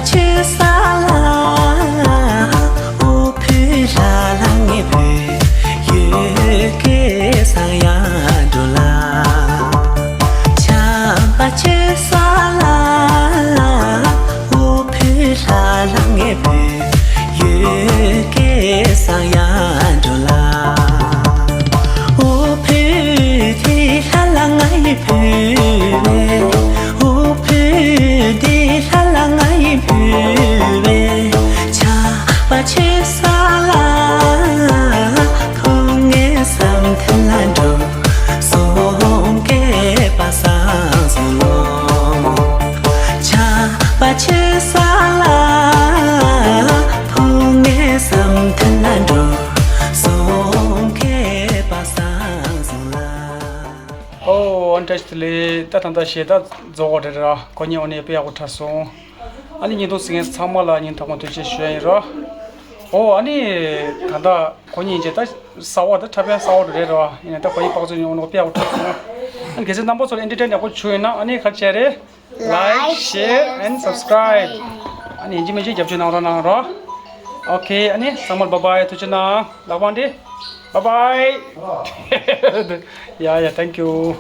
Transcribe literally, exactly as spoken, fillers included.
ཆུ་ས་ལ། འོ་ཕུ་ལ་ལ་ངའི་བུ། ཡོད་ཀེ་ས་ཡ་འགྲོ་ལ། ཆམ་པ་ཆུ་ས་ལ། འོ་ཕུ་ལ་ལ་ངའི་བུ། ཡོད་ཀེ་ས་ཡ་འགྲོ་ལ། འོ་ཕུ་དེ་ལྷ་ལ་ང་ཡི་བུ་བས། འོ་ཕུ་དེ་ལྷ་ལ་ང་ཡི་བུ་བས། ཆར་པ་ཆུ་ས་ལ། ཕོ་ངའི་བསམ་དོན་ལ་འགྲོ། སོང་སྐད་པ་སང་སོང་ལོ། ཆར་པ་ཆུ་ས་ལ། ཕོ་ངའི་བསམ་དོན་ལ་འགྲོ། སོང་སྐད་པ་སང་སོང་ལ། ཨོ་ཨན་ཏྲེས་ལི་ད་ད་ད་ཤེས་ད་རྫོགས་རེད་ར། ཁོ་གཉིས་འོ་ནས་དཔེ་ཡག་པོ་འཁྲབ་སོང་། ཨ་ནི་ཉིན་ཐོ་གཟིགས་མཁན་ཚང་མ་ལ་ཉིན་ཐོག་མ་ཐུགས་རྗེ་ཆེ་ཞུ་ཡ་ཡིན་ར། ཨོ་ཨ་ནི་ད་ད་ཁོ་གཉིས་ཡིན་ཅེ་ད་གསར་པ་ད་འཁྲབ་ཡ་གསར་པ་རེད་ར། ཡིན་ན་ད་ཁོ་གཉིས་པག་ཚོད་ཉོ་ནོ་དཔེ་ཡག་པོ་འཁྲབ་སོང་། ཨ་ནི་གལ་སྲིད་རྣམ་པ་ཚོ་ལ་ཨེན་ཊར་ཊེན་ཡག་པོ་བྱུང་ཡོད་ན་ཨ་ནི་ག་རེ་བྱས་རེད། Like, share and subscribe. ཨ་ནི་ཡིན་གཅིག་མིན་གཅིག་རྒྱབ་སྐྱོར་གནང་རོགས་གནང་རོགས། ཨོ་ཁེ། ཨ་ནི་ཚང་མར་བཱའི་བཱའི། ཐུགས་རྗེ་གནང་། ལག་པ་འདི་བཱའི་བཱའི། Yeah, yeah, thank you.